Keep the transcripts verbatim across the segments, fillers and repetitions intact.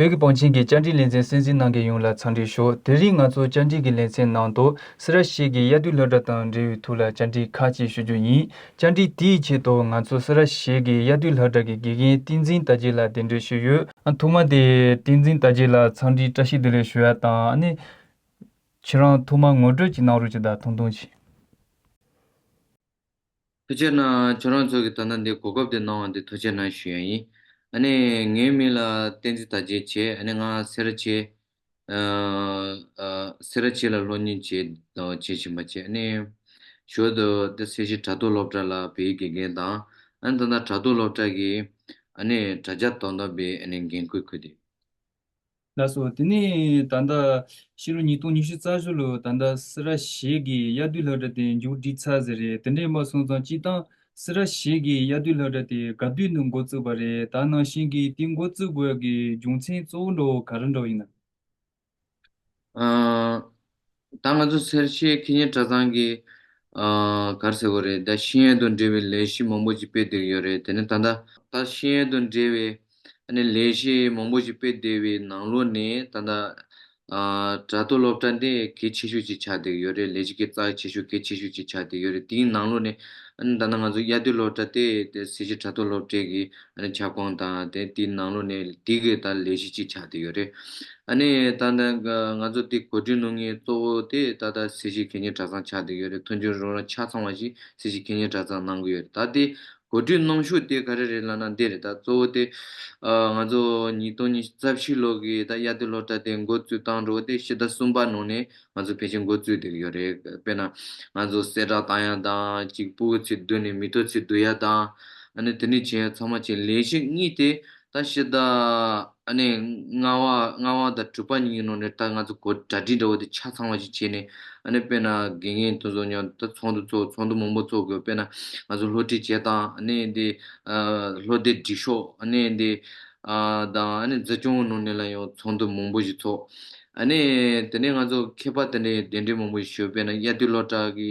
བོད་ཀྱི་བང་ཆེན་གྱི་བཅར་འདྲི་ལེ་ཚན་གསན་གཟིགས་གནང་མཁན་ཡོངས་ལ་འཚམས་འདྲི་ཞུ། དེ་རིང་ང་ཚོ་བཅར་འདྲི་གི་ལེ་ཚན་ནང་དུ་སེ་ར་བྱེས་ཀྱི་དབྱར་དུས་སློབ་གྲྭ་དང་འབྲེལ་བའི་ཐོག་ལ་བཅར་འདྲི་ཁག་ཅིག་ཞུ་རྒྱུ་ཡིན། བཅར་འདྲི་དེའི་ཆེད་དུ་ང་ཚོ་སེ་ར་བྱེས་ཀྱི་དབྱར་དུས་སློབ་གྲྭ་གི་དགེ་རྒན་བསྟན་འཛིན་དར་རྒྱས་ལགས་གདན་འདྲེན་ཞུས་ཡོད། ཨ། ཐོག་མ་དེ་བསྟན་འཛིན་དར་རྒྱས་ལགས་འཚམས་འདྲི་བཀྲ་ཤིས་བདེ་ལེགས་ཞུ་ཡ་དང་། ཨ་ནི་ཁྱེད་རང་ཐོག་མ་ངོ་སྤྲོད་ཅིག་གནང་རོགས་གྱིས་དང་། ཐུང་ཐུང་ཅིག། ཐུགས་རྗེ་གནང་། ཁྱོད་རང་ཚོ་གིས་ད་ལྟ་འདི་གོ་སྐབས་དེ་གནང་བ་འདི་ཐུགས་རྗེ་གནང་ཞུ་ཡ་ཡིན། ཨ་ནི་ངའི་མིང་ལ་བསྟན་འཛིན་དར་རྒྱས་བྱས། ཨ་ནི་ང་སེ་ར་བྱེས། ཨ། ཨ། སེ་ར་བྱེས་ལ་སློབ་གཉེར་བྱེད་བྱེད་བཞིན་པ་བྱས། ཨ་ནི་ཞོར་དུ་དེ་སེར་བྱེས་དྲ་ཐོག་སློབ་གྲྭ་ལ་བོད་ཡིག་དགེ་རྒན་དང་། ཨ་ནི་ད་ལྟ་དྲ་ཐོག་སློབ་གྲྭ་གི་ཨ་ནི་དྲ་རྒྱ་དོན་དག་པའི་ཨ་ནི་འགན་འཁུར་འཁུར་ཏེ། ལགས་སོ། དེ་ནས་ད་ལྟ་ཕྱི་ལོ་ཉིས་སྟོང་ཉི་ཤུ་རྩ་བཞི་ལོ་ད་ལྟ་སེ་ར་བྱེས་ཀྱི་དབྱར་དུས་སློབ་གྲྭ་དེ་མཇུག་སྒྲིལ་ཚར་ཟིན་རེད། དེ་འདྲས་མ་སོང་ཙང་སྤྱིར་བཏང་སེ་ར་བྱེས་ཀྱི་དབྱར་དུས་སློབ་གྲྭ་དེ་ག་དུས་ནས་འགོ་བཙུགས་པ་རེད། ད་ནང་བཞིན་གྱི་དེ་འགོ་བཙུགས་དགོས་ཀྱི་རྒྱུ་མཚན་གཙོ་བོ་འདྲ་བོ་ག་རེ་འདྲ་བོ་ཡིན་ན། ཨ། ད་ང་ཚོ་སེར་བྱེས་ཁེ་ཉེན་གྲྭ་ཚང་གི། ཨ། ག་རེ་ཟེར་དགོས་རེད། ད་ཤེས་ཡོན་དང་འབྲེལ་བའི་ལས་གཞི་མང་པོ་ཞིག་སྤེལ་བསྡད་ཡོད་རེད། དེ་ནས་ད་ལྟ་ད་ཤེས་ཡོན་དང་འབྲེལ་བའི་ཨ་ནི་ལས་གཞི་མང་པོ་ཞིག་སྤེལ་བསྡད་པའི་ནང་ལོགས་ནས་ད་ལྟ། ཨ། དྲ་ཐོག་སློབ་གྲྭ་འདི་གལ་ཆེ་ཤོས་ཅིག་ཆགས་བསྡད་ཡོད་རེད། ལས་གཞི་གི་རྩ་ཆེ་ཤོས་གལ་ཆེ་ཤོས་ཅིག་ཆགས་བསྡད་ཡོད་རེད། དེའི་ནང་ལོགས་ནས་ཨ་ནི་ད་ལྟ་ང་ཚོ་དབྱར་དུས་སློབ་གྲྭ་དེ་དེ་སེར་བྱེས་དྲ་ཐོག་སློབ་གྲྭ་གི་ཨ་ནི་ཁྱབ་ཁོངས་དང་། དེ་དེའི་ནང་ལོགས་ནས་དེ་གི་ད་ལས་གཞི་ཅིག་ཆགས་བསྡད་ཡོད་རེད། ཨ་ནི་ད་ལྟ་ང་ཚོ་དེ་གོ་སྒྲིག་གནང་མཁན་གཙོ་བོ་དེ་ད་ལྟ་སེར་བྱེས་ཁེ་ཉེན་གྲྭ་ཚང་ཆགས་བསྡད་ཡོད་རེད། མཐུན་འགྱུར་རོགས་རམ་ཆ་ཚང་བ་ཞིག་སེར་བྱེས་ཁེ་ཉེན་གྲྭ་ཚང་གནང་གི་ཡོད་རེད། ད་དེ་གོ་སྒྲིག་གནང་ཕྱོགས་དེ་ག་རེ་རེད་ལབ་ན་འདི་རེད། ད་གཙོ་བོ་དེ་ཨ་ང་ཚོ་ཉིས་སྟོང་ཉི་ཤུ་རྩ་བཞི་ལོ་གི་ད་དབྱར་དུས་སློབ་གྲྭ་དེ་འགོ་བཙུགས་སྟངས་འདྲ་བོ་དེ་ཕྱི་ཟླ་གསུམ་པ་ནང་ནས་ང་ཚོ་ཕལ་ཆེར་འགོ་བཙུགས་བསྡད་ཀྱི་ཡོད་རེད། དཔེར་ན་ང་ཚོ་གསལ་བསྒྲགས་བཏང་ཡ་དང་། གཅིག་ཕྲུ་གུ་ཚོའི་མདུན་ནས་མི་ཐོག་ཚོའི་བསྡུ་ཡ་དང་། ཨ་ནི་དེ་ནས་བྱས་ཚང་མ་བྱས་ལས་གཞི་གཉིས་དེ་ད་ཕྱི་ཟླ་ཨ་ནི་ལྔ་པ་ལྔ་པ་དང་དྲུག་པ་གཉིས་ཀྱི་ནང་ནས་ད་ང་ཚོ་གོ་གྲ་སྒྲིག་འདྲ་བོ་དེ་ཆ་ཚང་བ་ཞིག་བྱས་ནས། ཨ་ནི་དཔེར་ན་དགེ་རྒན་དེ་ཚོ་མཉམ་དུ་ཚོགས་འདུ་ཚོགས། ཚོགས་འདུ་མང་པོ་ཚོགས་དགོས། དཔེར་ན་ང་ཚོ་སློབ་ཁྲིད་བྱེད་སྟངས། ཨ་ནི་འདི་ཨ་སློབ་དེབ་སྒྲིག་ཕྱོགས། ཨ་ནི་འདི་ཨ་དང་། ཨ་ནི་འཛིན་སྐྱོང་གི་ནང་ནས་ལ་ཡང་ཚོགས་འདུ་མང་པོ་ཞིག་ཚོགས། ཨ་ནི་དེ་ནས་ང་ཚོ་མཁས་པ་དེ་འདྲའི་གདན་འདྲེན་མང་པོ་ཞིག་ཞུས། དཔེར་ན་དབྱར་དུས་སློབ་གྲྭ་གི་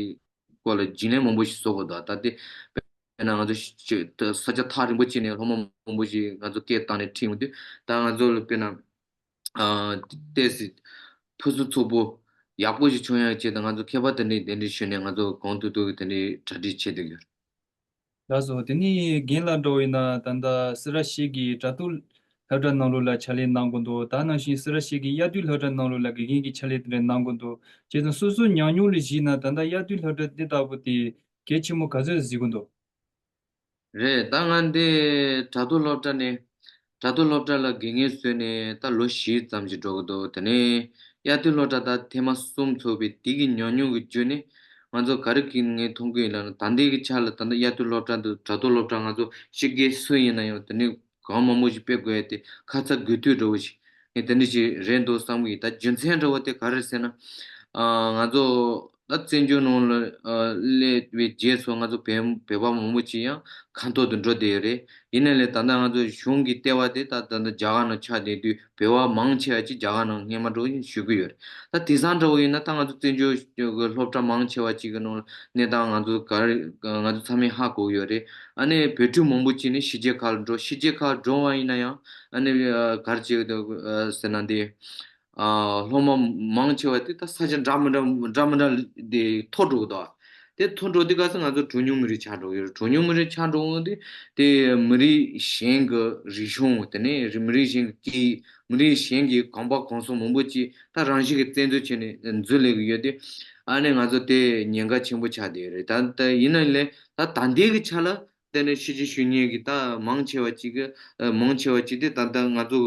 སྐོར་ལ་རྒྱུན་ལས་མང་པོ་ཞིག་བཟོ་དགོས་འདུག། ད་དེ་དཔེར་ན་ང་ཚོ་ཤ་ཤ་ས་ཆ་ཐག་རིང་པོ་ཅིག་ནས་སློབ་མ་མང་པོ་ཞིག་ང་ཚོ་སྐད་བཏང་ནས་ཁྲིད་ཡོང་དུས། ད་ང་ཚོ་ལ་དཔེར་ན་ཨ་ཏོག་ཙམ་ཕུན་སུམ་ཚོགས་པོ་ཡག་པོ་ཞིག་བྱུང་ཡག་ཆེད་དུ་ང་ཚོ་མཁས་པ་དེ་འདྲའི་གདན་འདྲེན་ཞུས་ནས་ང་ཚོ་གང་ཐུབ་ཐུབ་ཀྱིས་དེ་འདྲའི་གྲ་སྒྲིག་བྱེད་བསྡད་ཡོད། ལགས་སོ། དེ་ནས་རྒན་ལགས་འདྲ་བོ་ཡིན་ན་ད་ལྟ་སེ་ར་བྱེས་ཀྱི་དྲ་ཐོག་སློབ་གྲྭ་ནང་ལོགས་ལ་ཕྱག་ལས་གནང་གི་འདུག། ད་ནང་བཞིན་སེ་ར་བྱེས་ཀྱི་དབྱར་དུས་སློབ་གྲྭ་ནང་ལོགས་ལ་དགེ་རྒན་གྱི་ཕྱག་ལས་དེ་འདྲ་གནང་གི་འདུག། བྱས་ཙང་སོ་སོའི་ཉམས་མྱོང་ལ་གཞིགས་ན་ད་ལྟ་དབྱར་དུས་སློབ་གྲྭ་འདི་ལྟ་བུ་དེ་གལ་ཆེན་པོ་ག་ཚོད་གཟིགས་ཀྱི་འདུག། རེད། ད་ང་འདི་དྲ་ཐོག་སློབ་གྲྭ་ནས་དྲ་ཐོག་སློབ་གྲྭ་ལ་དགེ་རྒན་བཟོས་ནས་ད་ལོ་བཞི་ཙམ་ཞིག་འགྲོ་གི་འདུག། དེ་ནས་དབྱར་དུས་སློབ་གྲྭ་ད་ཐེངས་མ་གསུམ་ཚོགས་པའི་དེ་གི་ཉམས་མྱོང་གི་བརྒྱུད་ནས་ང་ཚོ་ག་རེ་གི་ངས་མཐོང་གི་ཡོད་ལབ་ན། ད་ལྟའི་གི་ཆ་ལ་ད་ལྟ་དབྱར་དུས་སློབ་གྲྭ་འདི་དྲ་ཐོག་སློབ་གྲྭ་ང་ཚོ་ཕྱི་རྒྱལ་སུ་ཡིན་ན་ཡང་དེ་ནས་གང་མང་པོ་ཞིག་སྤེལ་དགོས་ཡ་དེ་ཁ་ཚ་དགོས་གཏུགས་འདྲ་བོ་ཞིག་ངས་དེ་འདྲ་ཞིག་རེད་འདུག་བསམ་གི་ཡིན། ད་རྒྱུ་མཚན་འདྲ་བོ་དེ་ག་རེ་ཟེར་ན། ཨ། ང་ཚོ་ད་བཙན་བྱོལ་ནང་ལ་ཨ་སླེབས་པའི་རྗེས་སུ་ང་ཚོ་བོད་བོད་པ་མང་པོ་ཅིག་ཡང་ཁ་འཐོར་དུ་འགྲོ་བསྡད་ཡོད་རེད། ཡིན་ནའི་ལས་ད་ལྟ་ང་ཚོ་གཞུང་གི་ལྟེ་བ་དེ་ད་ད་ལྟ་རྒྱ་གར་ནང་ཆགས་བསྡད་དུས་བོད་པ་མང་ཆེ་བ་ཅིག་རྒྱ་གར་ནང་སྔོན་མ་འགྲོ་བཞིན་བཞུགས་ཀྱི་ཡོད་རེད། ད་དེང་སང་འདྲ་བོ་ཡིན་ན་ད་ང་ཚོ་བཙན་བྱོལ་གྱི་སློབ་གྲྭ་མང་ཆེ་བ་ཅིག་གི་ནང་གནས་སྟངས་ང་ཚོ་ག་རེ་ང་ཚོ་ཚང་མས་ཧ་གོ་གི་ཡོད་རེད། ཨ་ནི་བོད་ཕྲུག་མང་པོ་ཅིག་ནི་ཕྱི་རྒྱལ་ཁག་ལ་འགྲོ། ཕྱི་རྒྱལ་ཁག་ལ་འགྲོ་བ་ཡིན་ན་ཡང་ཨ་ནི་ཨ་ག་རེ་བྱེད་ཀྱི་འདུག་ཨ་ཟེར་ན་འདི། ཨ་སློབ་མ་མང་ཆེ་བ་དེ་ད་ས་ཆ་འདྲ་མི་འདྲ་འདྲ་མི་འདྲ་དེ་འཐོར་འགྲོ་གི་འདུག། དེ་འཐོར་འགྲོ་དུས་སྐབས་སུ་ང་ཚོ་གྲངས་ཉུང་མི་རིགས་ཆགས་འགྲོ་གི་ཡོད་རེད། གྲངས་ཉུང་མི་རིགས་ཆགས་འགྲོ་འོང་དུས་དེ་མི་རིགས་གཞན་གྱི་རིག་གཞུང་། དེ་ནས་མི་རིགས་གཞན་གྱི་སྐད་ཡིག། མི་རིགས་གཞན་གྱི་གོམ་པ་གོམ་ཚང་མང་པོ་ཅིག་ད་རང་བཞིན་གྱིས་བཙན་འཛུལ་བྱས་ནས་འཛུལ་སླེབས་ཀྱི་ཡོད་དུས། ཨ་ནི་ང་ཚོ་དེ་ཉེན་ཁ་ཆེན་པོ་ཆགས་བསྡད་ཡོད་རེད། ད་ད་ཡིན་ན་ལས་ད་ད་ལྟའི་གི་ཆ་ལ། དེ་ནས་ཕྱི་རྒྱལ་བཞུགས་མཁན་གྱི་ད་མང་ཆེ་བ་ཅིག་གི་ཨ་མང་ཆེ་བ་ཅིག་དེ་ད་ལྟ་ང་ཚོ་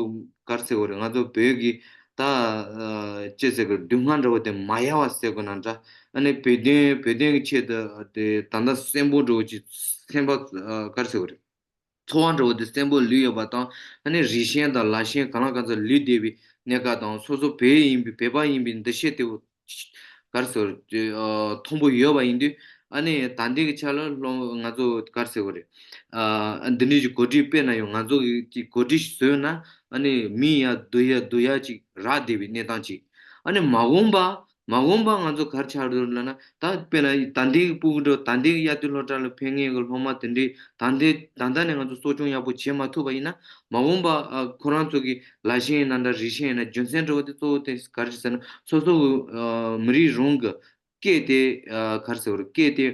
ག་རེ་ཟེར་དགོས་རེད། ང་ཚོ་བོད་ཀྱི་ད་ཨ་ཅི་ཟེར་དགོས་རེད། སྡུག་བསྔལ་འདྲ་བོ་དེ་མ་ཡལ་བ་ཟེར་དགོས་ན་འདྲ། ཨ་ནི་བོད་དོན་བོད་དོན་གྱི་ཆེད་དུ་དེ་ད་ལྟ་གསོན་པོ་འདྲ་བོ་ཅིག་སེམས་པ་ཨ་ག་རེ་ཟེར་དགོས་རེད། ཚོར་བ་འདྲ་བོ་དེ་གསོན་པོ་ལུས་ཡོད་པ་དང་། ཨ་ནི་རིགས་ཞེན་དང་ལཱ་ཞེན་གང་ལ་གང་འཚམ་ལུས་བསྡད་པའི་གནས་སྐབས་དང་། སོ་སོ་བོད་ཡིན་པའི་བོད་པ་ཡིན་པའི་འདུ་ཤེས་དེ་བོ་ག་རེ་ཟེར་དགོས་རེད། ཨ་མཐོན་པོ་ཡོད་པ་ཡིན་དུས། ཨ་ནི་ད་ལྟའི་གི་ཆ་ལ་སློབ་ང་ཚོ་ག་རེ་ཟེར་དགོས་རེད། ཨ་འདི་འདྲའི་ཅིག་གོ་སྒྲིག་སྤེལ་ན་ཡང་། ང་ཚོ་གི་ཅིག་གོ་སྒྲིག་བཟོས་ན་ཨ་ནི་མི་ཡར་བསྡུ་ཡ་བསྡུ་ཡ་ཅིག་རག་བསྡད་པའི་གནས་སྟངས་ཅིག། ཨ་ནི་མ་འོངས་པ་ མ་འོངས་པ་ང་ཚོ་ག་རེ་ཆགས་འགྲོ་ལབ་ན། ད་དཔེར་ན་ད་ལྟའི་གི་སྤུ་གུ་འདྲ་བོ། ད་ལྟའི་གི་དབྱར་དུས་སློབ་གྲྭ་ལ་ཕེབས་མཁན་གི་སློབ་མ་དེ་འདྲས་ད་ལྟའི་ད་ལྟ་ནས་ང་ཚོ་གསོ་སྐྱོང་ཡག་པོ་བྱེད་མ་ཐུབ་པ་ཡིན་ན། མ་འོངས་པ་ཨ་ཁོ་རང་ཚོ་གི་ལ་ཆས་ཡིན་ན་འདྲ། རིག་ཆས་ཡིན་ན། རྒྱུ་མཚན་འདྲ་བོ་དེ་གཙོ་བོ་དེ་ག་རེ་ཟེར་ན། སོ་སོ་གི་ཨ་མི་རིགས་རང་གི་སྐད་དེ་ཨ་ག་རེ་ཟེར་བ་རེད། སྐད་དེ་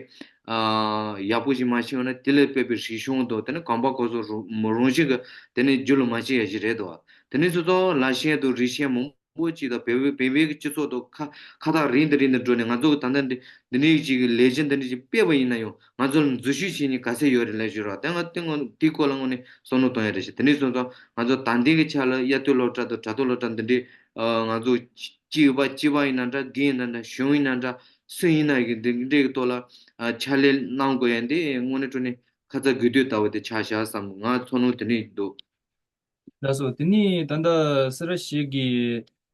ཨ་ཡག་པོ་ཞིག་མ་ཤེས་པ་ན། དེ་ལས་བོད་པའི་རིག་གཞུང་དང་། དེ་ནས་གོམ་པ་གོ་ས་རང་རང་བཞིན་གྱི་དེ་ནས་རྒྱུད་ལ་མ་སྐྱེ་ཡ་ཞིག་རེད་དོ། དེ་ནས་སོ་སོ་ལ་ཆས་དང་རིག་གཞུང་མང་པོ་ཅིག་དང་། བོད་པའི་བོད་པའི་གི་སྤྱི་ཚོགས་དང་ཁ་ཁ་ཐག་རིང་དུ་རིང་དུ་འགྲོ་ནས། ང་ཚོ་གི་ད་ལྟ་འདི་འདི་འདྲའི་ཅིག་གི་ལས་གཞི་འདི་འདྲ་ཅིག་སྤེལ་བ་ཡིན་ན་ཡང་། ང་ཚོ་ལ་འཛུལ་ཞུགས་བྱེད་མཁན་ག་ཚད་ཡོད་རེད་ལབ་ཞུ་རོགས། དེ་ང་དེ་ངོ་དེའི་སྐོར་ལ་དངོས་གནས་བསམ་བློ་གཏོང་ཡ་རེད་ཤག་དེ་ནས་སོང་ཙང་ང་ཚོ་ད་ལྟའི་གི་ཆ་ལ་དབྱར་དུས་སློབ་གྲྭ་དང་དྲ་ཐོག་སློབ་གྲྭ་འདི་འདྲའི་ཨ་ང་ཚོ་གཅིག་པ་གཅིག་པ་ཡིན་ན་འདྲ། སྒེར་ཡིན་ན་འདྲ། གཞུང་ཡིན་ན་འདྲ། སུ་ཡིན་ན་ཡིན། འདི་འདྲའི་གི་ཐོག་ལ་ཨ་ཕྱག་ལས་གནང་དགོས་ཡ་འདི་དངོས་གནས་དྲང་གནས་ཁ་ཚ་དགོས་གཏུགས་ལྟ་བུ་དེ་ཆགས་ཤག་བསམ། ང་ཚོར་སྣང་དེ་འདྲ་འདུག་ལགས་སོ། དེ་ནས་ད་ལྟ་སེ་ར་བྱེས་ཀྱི་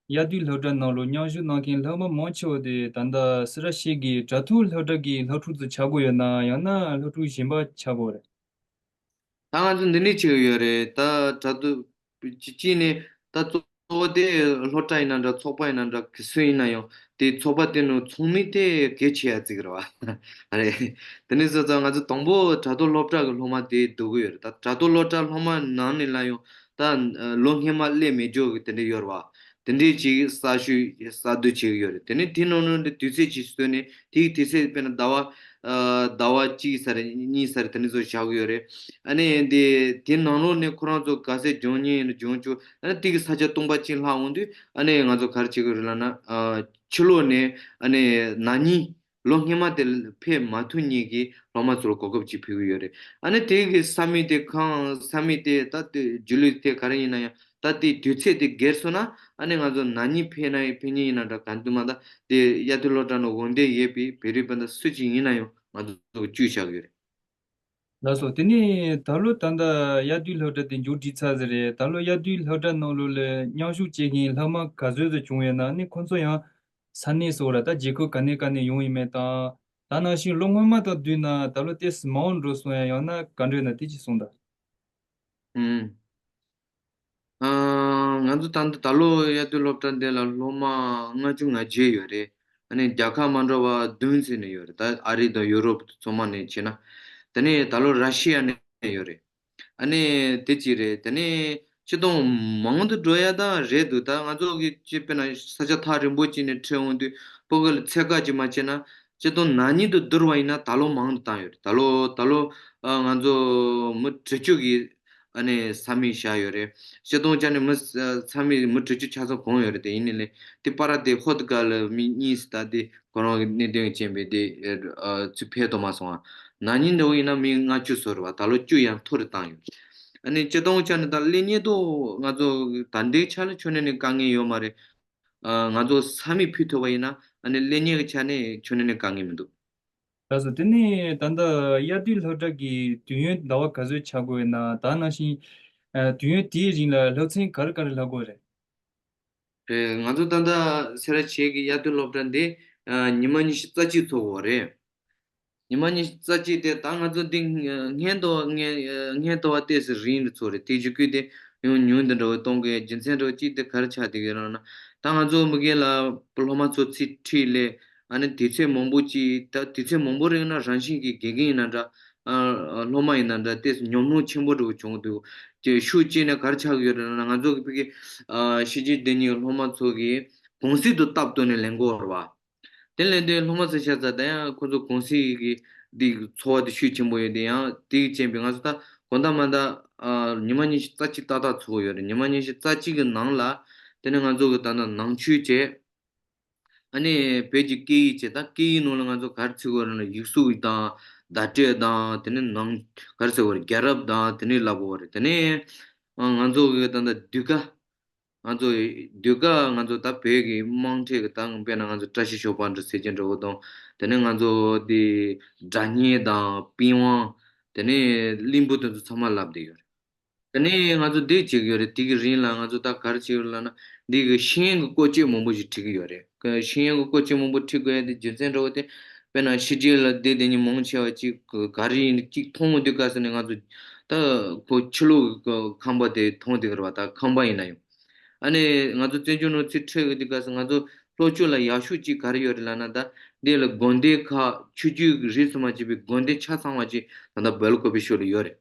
དབྱར་དུས་སློབ་གྲྭ་ནང་ལ་མཉམ་ཞུགས་གནང་མཁན་སློབ་མ་མང་ཆེ་བ་དེ་ད་ལྟ་སེ་ར་བྱེས་ཀྱི་དྲ་ཐོག་སློབ་གྲྭ་གི་སློབ་ཕྲུག་ཚོ་ཆགས་ཀྱི་ཡོད་ན། ཡང་ན་སློབ་ཕྲུག་གཞན་པ་ཆགས་ཀྱི་ཡོད་རེད། ད་ང་ཚོ་འདི་འདྲས་བྱེད་ཀྱི་ཡོད་རེད། ད་དྲ་ཐོག་གཅིག་གཅིག་ནས་ད་གཙོ་བོ་དེ་སློབ་གྲྭ་ཡིན་ན་འདྲ། ཚོགས་པ་ཡིན་ན་འདྲ། ག་སུ་ཡིན་ན་ཡང་དེ་ཚོགས་པ་དེ་ནང་ཚོགས་མི་དེ་གལ་ཆེ་ཡ་ཅིག་རེད་བ། ཨ་རེད། དེ་ནས་བཟོ་ཙང་ང་ཚོ་དང་པོ་དྲ་ཐོག་སློབ་གྲྭ་གི་སློབ་མ་དེ་བསྡུ་གི་ཡོད་རེད། ད་དྲ་ཐོག་སློབ་གྲྭ་སློབ་མ་ནང་ནས་ལ་ཡང་ད་ལོ་སྔོན་མ་སླེབས་མེད་རྒྱུ་གི་དེ་འདྲས་ཡོད་རེད་བ། དེ་འདྲས་ཅིག་གསར་ཤོས་གསར་བསྡུ་བྱེད་ཀྱི་ཡོད་རེད། དེ་ནས་དེ་ནང་ལོགས་ནས་དུས་ཚོད་ཅིག་བཟོས་ནས། དེའི་དུས་ཚོད་དཔེར་ན་ཟླ་བ་ཨ་ཟླ་བ་གཅིག་ཙམ་རེད། གཉིས་ཙམ་རེད། དེ་འདྲ་ཚོ་བཞག་གི་ཡོད་རེད། ཨ་ནི་དེ་དེ་ནང་ལོགས་ནས་ཁོ་རང་ཚོ་ག་ཚད་སྦྱོང་མཁན་ཡིན་ན་སྦྱོང་བཅུག་ཨ་ནི་དེ་གི་ས་ཆ་སྟོང་པ་གཅིག་ལྷག་འོང་དུས། ཨ་ནི་ང་ཚོ་ག་རེ་བྱེད་ཀྱི་རེད་ལབ་ན། ཨ་ཕྱི་ལོགས་ནས་ཨ་ནི་ན་ནིང་ལོ་སྔོན་མ་དེ་ཕེབས་མ་ཐུབ་མཁན་གྱི་སློབ་མ་ཚོ་ལ་གོ་སྐབས་ཅིག་ཕུལ་གྱི་ཡོད་རེད། ཨ་ནི་དེ་གི་ས་མིག་དེ་གང་། ས་མིག་དེ་ད་དེ་རྒྱུས་ལོན་དེ་ག་རེ་ཡིན་ན་ཡང་། ད་དེའི་དུས་ཚོད་དེ་སྒེར་སོང་ན། ཨ་ནི་ང་ཚོ་ན་ནིང་ཕེབས་ན་ཡང་། ཕེབས་མཁན་ཡིན་ན་འདྲ། ག་དུས་མ་ད་དེ་དབྱར་དུས་སློབ་གྲྭ་ནང་དགོངས་དོན་ཡོད་པའི་བོད་རིགས་སྤུན་ཟླ་སུ་ཅིག་ཡིན་ན་ཡང་ང་ཚོ་བཅུག་བཞག་གི་ཡོད་རེད། ལགས་སོ། དེ་ནས་ད་ལོ་ད་ལྟ་དབྱར་དུས་སློབ་གྲྭ་དེ་མཇུག་སྒྲིལ་ཚར་ཟིན་རེད། ད་ལོ་དབྱར་དུས་སློབ་གྲྭ་ནང་ལོགས་ལ་མཉམ་ཞུགས་བྱེད་མཁན་སློབ་མ་ག་ཚོད་ཙམ་བྱུང་ཡོད་ན། ཨ་ནི་ཁོང་ཚོ་ཡང་ས་གནས་སོགས་ར། ད་རྒྱལ་ཁབ་ག་ནས་ག་ནས་ཡོང་ཡིན་མིན་དང་། ད་ནང་བཞིན་ལོ་སྔོན་མ་དང་བསྡུར་ན་ད་ལོ་ཏོག་ཙམ་མང་འགྲོ་སོང་ཡ། ཡང་ན་ག་འདྲ་ཡོད་ན་དེ་ཅིག་གསུངས་དང་། ཨུམ། ཨ། ང་ཚོ་ད་ལྟ་ད་ལོ་དབྱར་དུས་སློབ་གྲྭ་འདི་ལ་སློབ་མ་ལྔ་བཅུ་ང་བརྒྱད་ཡོད་རེད། ཨ་ནི་རྒྱལ་ཁབ་མ་འདྲ་བ་བདུན་ཙམ་ནས་ཡོད་རེད། ད་ཨ་རི་དང་ཡུ་རོབ་ཚང་མ་ནས་བྱས་ན། དེ་ནས་ད་ལོ་ར་ཤི་ཡ་ནས་ཡོད་རེད། ཨ་ནི་དེ་གཅིག་རེད། དེ་ནས་སྤྱིར་བཏང་མང་དུ་འགྲོ་ཡ་ད་རེད་འདུག་ད་ང་ཚོ་གི་ཅིག་དཔེར་ན་ས་ཆ་ཐག་རིང་པོ་ཅིག་ནས་འཁྲིད་འོང་དུས་སྤུ་གུ་ལ་ཚད་བཀག་ཅིག་མ་བྱས་ན། སྤྱིར་བཏང་ན་ནིང་དང་བསྡུར་བ་ཡིན་ན་ད་ལོ་མང་དུ་བཏང་ཡོད་རེད། ད་ལོ་ད་ལོ་ཨ་ང་ཚོ་མི་དྲུག་ཅུ་གི་ཨ་ནི་ས་མིག་བཞག་ཡོད་རེད། སྤྱིར་བཏང་ཅག་ནི་མི་ས་མིག་མི་དྲུག་ཅུ་ཆ་ཚང་གང་ཡོད་རེད། དེ་ཡིན་ནའི་ལས་དེ་པར་དེ་ཧོད་ག་ལ་མི་གཉིས་ད་དེ་ཁོ་རང་གི་གནད་དོན་གྱི་རྐྱེན་པས་དེ་ཨ་ཚུར་ཕེབས་ཐུབ་མ་སོང་ང་། ན་ནིང་འདྲ་བོ་ཡིན་ན་མི་ལྔ་བཅུ་ཙམ་རེད་བ། ད་ལོ་བཅུ་ཡང་མཐོ་རུ་བཏང་ཡོད། ཨ་ནི་སྤྱིར་བཏང་ཅག་ནི་ད་སླེབས་མཁན་དང་ང་ཚོ་ད་ལྟའི་ཆ་ལ་ཁྱོན་ནས་ནི་དཀའ་ངལ་ཡོད་མ་རེད། ཨ་ང་ཚོ་ས་མིག་ཕུལ་ཐུབ་པ་ཡིན་ན། ཨ་ནི་སླེབས་མཁན་གྱི་ཆ་ནས་ཁྱོན་ནས་ནི་དཀའ་ངལ་མི་འདུག་ལགས་སོ། དེ་ནས་ད་ལྟ་དབྱར་དུས་སློབ་གྲྭ་གི་དུས་ཡུན་ཟླ་བ་ག་ཚོད་ཆགས་ཀྱི་ཡོད་ན། ད་ནང་བཞིན་ཨ་དུས་ཡུན་དེའི་རིང་ལ་སློབ་ཚན་ག་རེ་ག་རེ་བསླབ་ཀྱི་ཡོད་རེད། རེད། ང་ཚོ་ད་ལྟ་སེ་ར་བྱེས་ཀྱི་དབྱར་དུས་སློབ་གྲྭ་འདི་ཨ་ཉི་མ་ཉི་ཤུ་རྩ་གཅིག་ཚོགས་ཀྱི་ཡོད་རེད། ཉི་མ་ཉི་ཤུ་རྩ་གཅིག་དེ་ད་ང་ཚོ་འདི་སྔོན་དུ་སྔོན་སྔོན་དུ་བ་ཏོག་ཙམ་རིང་རུ་ཚོགས་རེད། དེ་རྒྱུ་སྐུལ་དེ་ཡང་ཉུང་དུ་འདྲ་བོ་གཏོང་དགོས་རྒྱུ་མཚན་འདྲ་བོ་གཅིག་དེ་ག་རེ་ཆགས་བསྡད་ཀྱི་ཡོད་ལབ་ན། ད་ང་ཚོ་མ་གི་ལ་སློབ་མ་ཚོ་ཚུར་ཁྲིད་ལས། ཨ་ནི་དུས་ཚོད་མང་པོ་ཅིག་ད་དུས་ཚོད་མང་པོ་རིང་ན་རང་བཞིན་གྱིས་དགེ་རྒན་ཡིན་ན་འདྲ། ཨ་སློབ་མ་ཡིན་ན་འདྲ། ཏོག་ཙམ་ཉམས་མྱོང་ཆེན་པོ་འདྲ་བོ་བྱུང་འདུག་ཅེས་ཤུགས་བསྐྱེད་ནས་ག་རེ་ཆགས་ཀྱི་ཡོད་རེད་ལབ་ན། ང་ཚོ་གི་ཕ་གི་ཨ་ཕྱི་རྒྱལ་འདི་གཉིས་སློབ་མ་ཚོ་གིས་གུང་སེང་དུ་སྟབས་བསྟུན་ནས་ལེན་དགོས་རེད་བ། དེ་ལས་དེ་སློབ་མ་ཚོ་ཤ་ཚ་ད་ཡང་ཁོ་ཚོ་གུང་སེང་གི་འདི་ཚོར་བ་དེ་ཤུགས་ཆེན་པོ་ཡོད་དེ། ཡང་དེ་གི་རྐྱེན་པས་ང་ཚོ་ད་དགོང་དག་མ་ད་ཨ་ཉི་མ་ཉི་ཤུ་རྩ་གཅིག་ཏག་ཏག་ཚོགས་ཡོད་རེད། ཉི་མ་ཉི་ཤུ་རྩ་གཅིག་གི་ནང་ལ་དེ་ནས་ང་ཚོ་གི་ད་ནང་ནང་ཆོས་བྱས། ཨ་ནི་བོད་ཀྱི་སྐད་ཡིག་བྱས། ད་སྐད་ཡིག་ནང་ལ་ང་ཚོ་ག་རེ་ཚུགས་ཡོད་རེད་ན། ཡིག་གཟུགས་དང་བརྡ་སྤྲོད་དང་། དེ་ནས་ནང་ག་རེ་ཟེར་བ་རེད། རྒྱལ་རབས་དང་དེ་འདྲས་བསླབ་དགོས་པ་རེད། དེ་ནས་ཨ་ང་ཚོ་གི་ད་ལྟ་ཟློས་གར། ང་ཚོ་ཟློས་གར་ང་ཚོ་ད་བོད་ཀྱི་དམངས་ཁྲོད་ཀྱི་ད་དཔེར་ན་ང་ཚོ་བཀྲ་ཤིས་ཞོགས་པ་འདྲ་ཟེར་གྱི་འདྲ་བོ་དང་། དེ་ནས་ང་ཚོ་དེ་སྒྲ་སྙན་དང་པི་ཝང་། དེ་ནས་གླིང་བུ་དེ་ཚོ་ཚང་མ་བསླབ་བསྡད་ཡོད་རེད། དེ་ནས་ང་ཚོ་འདི་བྱེད་ཀྱི་ཡོད་རེད། དེ་གི་རིང་ལ་ང་ཚོ་ད་ག་རེ་བྱེད་ཀྱི་ཡོད་ལབ་ན། འདི་གི་ཤེས་ཡོན་གྱི་བཀོལ་སྤྱོད་མང་པོ་ཞིག་ཁྲིད་ཀྱི་ཡོད་རེད། ཤེས་ཡོན་གྱི་བཀོལ་སྤྱོད་མང་པོ་ཁྲིད་དགོས་ཡ་དེ་རྒྱུ་མཚན་འདྲ་བོ་དེ། དཔེར་ན་ཕྱི་རྒྱལ་ལ་བསྡད་བསྡད་མཁན་མང་ཆེ་བ་ཅིག་ག་རེ་ཡིན་ཅིག་མཐོང་འོང་དུས་སྐབས་སུ་ནས་ང་ཚོ་ད་ཁོ་ཕྱི་ལོགས་ཀྱི་ཁང་པ་དེ་མཐོང་བསྡད་ཀྱི་རེད་བ། ད་ཁང་པ་ཡིན་ན་ཡང་། ཨ་ནི་ང་ཚོ་བཙན་བྱོལ་ནང་ཚུར་འཁྲིད་ཀྱི་དུས་སྐབས་སུ་ང་ཚོ་ ལྷོ་ཕྱོགས་ལ་ཡག་ཤོས་གཅིག་ག་རེ་ཡོད་རེད་ལབ་ན། ད་འདི་ལ་དགོན་སྡེ་ཁག་ཆོས་བརྒྱུད་རིས་སུ་མ་ཆད་པའི་དགོན་སྡེ་ཆ་ཚང་བ་ཅིག་ད་ལྟ་སྦེལ་ཀོབ་ཕྱོགས་ལ་ཡོད་རེད།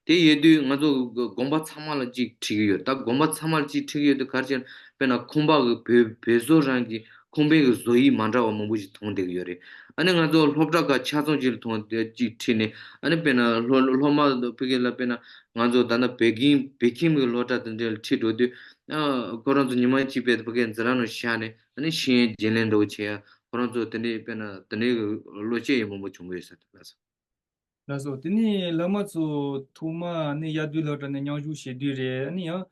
དེ་ཡོད་དུས་ང་ཚོ་དགོན་པ་ཚང་མ་ལ་གཅིག་ཁྲིད་ཀྱི་ཡོད། ད་དགོན་པ་ཚང་མ་ལ་གཅིག་ཁྲིད་ཀྱི་ཡོད་དུས་ག་རེ་བྱས་ན། དཔེར་ན་ཁང་པ་གི་བོད་བོད་བཟོ་རང་གི་ཁང་པའི་གི་བཟོ་དབྱིབས་མ་འདྲ་བ་མང་པོ་ཞིག་མཐོང་བསྡད་ཀྱི་ཡོད་རེད། ཨ་ནི་ང་ཚོ་སློབ་གྲྭ་ཁག་ཆ་ཚང་ཅིག་ལ་མཐོང་བསྡད་གཅིག་ཁྲིད་ནས། ཨ་ནི་དཔེར་ན་སློབ་སློབ་མ་ཕ་གི་ལ་དཔེར་ན་ང་ཚོ་ད་ལྟ་བོད་ཁྱིམ་བོད་ཁྱིམ་གི་སློབ་གྲྭ་དེ་འདྲ་ལ་ཁྲིད་འགྲོ་དུས། ཨ་ཁོ་རང་ཚོ་ཉི་མ་གཅིག་དཔེ་ཕ་གིའི་འཛིན་གྲྭ་ནང་བཞག་ནས། ཨ་ནི་ཤེས་ཡོན་བརྗེ་ལེན་འདྲ་བོ་བྱེད་ཡ། ཁོ་རང་ཚོ་དེ་འདྲའི་དཔེར་ན་དེ་འདྲའི་གི་བློ་སྐྱེད་ཡང་མང་པོ་བྱུང་གི་ཡོད་ས་རེད་ལགས་སོ། ལགས་སོ། དེ་ནས་སློབ་མ་ཚོ་ཐོག་མ་ནས་དབྱར་དུས་སློབ་གྲྭ་ནས་མཉམ་ཞུགས་བྱེད་དུས་རེད། ཨ་ནི་ཡང་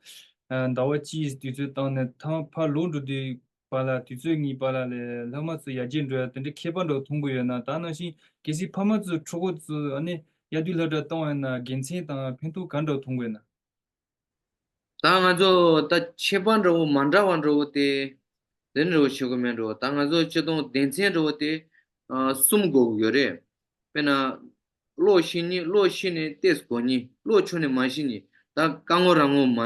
ཟླ་བ་གཅིག་དུས་ཚོད་བཏང་ནས་ཐང་ཕར་ལོག་འགྲོ་དུས་བར་ལ། དུས་ཚོད་གཉིས་བར་ལ་ལས་སློབ་མ་ཚོ་ཡར་རྒྱས་འགྲོ་ཡ་དེ་འདྲའི་ཁྱད་པར་འདྲ་བོ་མཐོང་གི་ཡོད་ན། ད་ནང་བཞིན་གལ་སྲིད་ཕ་མ་ཚོས་ཕྲུ་གུ་ཚོ་ཨ་ནི་དབྱར་དུས་སློབ་གྲྭ་གཏོང་བ་ཡིན་ན་དགེ་མཚན་དང་ཕན་ཐོགས་ག་འདྲ་བོ་མཐོང་གི་ཡོད་ན། ད་ང་ཚོ་ད་ཁྱད་པར་འདྲ་བོ་མ་འདྲ་བ་འདྲ་བོ་དེ་དེ་འདྲ་བོ་ཤོད་གི་མེད་འགྲོ། ད་ང་ཚོ་སྤྱིར་བཏང་སྡེ་ཚན་འདྲ་བོ་དེ་ཨ་གསུམ་དགོས་ཀྱི་ཡོད་རེད། དཔེར་ན་ཀློག་ཤེས་མཁན། ཀློག་ཤེས་ནས་ཏོག་ཙམ་གོ་མཁན། ཀློག་ཆོག་ནས་མ་ཤེས་མཁན། ད་ཀ་ངོ་ར་ངོ་མ་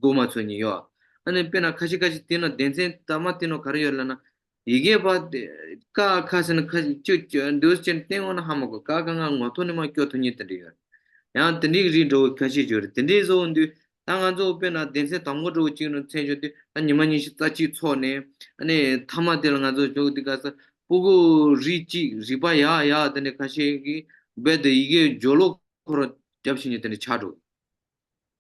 གོ་མ་ཚོར་མཁན་ཡོད། ཨ་ནི་དཔེར་ན་ཁ་ཤས་ཁ་ཤས་དེ་ནང་སྡེ་ཚན་དང་མ་དེ་ནང་ག་རེ་ཡོད་ལབ་ན། ཡི་གེ་པ་དེ་ཀ་ཁ་ཟེར་ན་ཁ་ཅིག་ཅིག་འདུག་ཅེས་བསྟན་འོང་ན་ཧ་མ་གོ། ཀ་ཁ་ང་ངོ་ཐོག་ནས་མ་སྐྱོར་ཐུབ་མཁན་དེ་འདྲ་ཡོད། ཡང་དེ་འདྲའི་རིགས་འདྲ་བོ་ཁ་ཤས་ཡོད་རེད། དེ་འདྲའི་བཟོ་འོང་དུས་ད་ང་ཚོ་དཔེར་ན་སྡེ་ཚན་དང་པོ་འདྲ་བོ་གཅིག་ནང་ཚན་ཆུང་དུས། ད་ཉི་མ་ཉི་ཤུ་རྩ་གཅིག་ཚོགས་ནས། ཨ་ནི་མཐའ་མ་དེ་ལ་ང་ཚོ་འཇོག་དུས་སྐབས་སུ་ཕྲུ་གུ་རིགས་གཅིག་རིག་པ་ཡག་ཡག་དེ་འདྲ་ཁ་ཤས་ཀྱིས་རྦད་དེ་ཡི་གེ་སྦྱོར་ཀློག་ཁོ་རང་རྒྱབ་ཕྱིན་ནས་དེ་འདྲ་ཆགས་འགྲོ།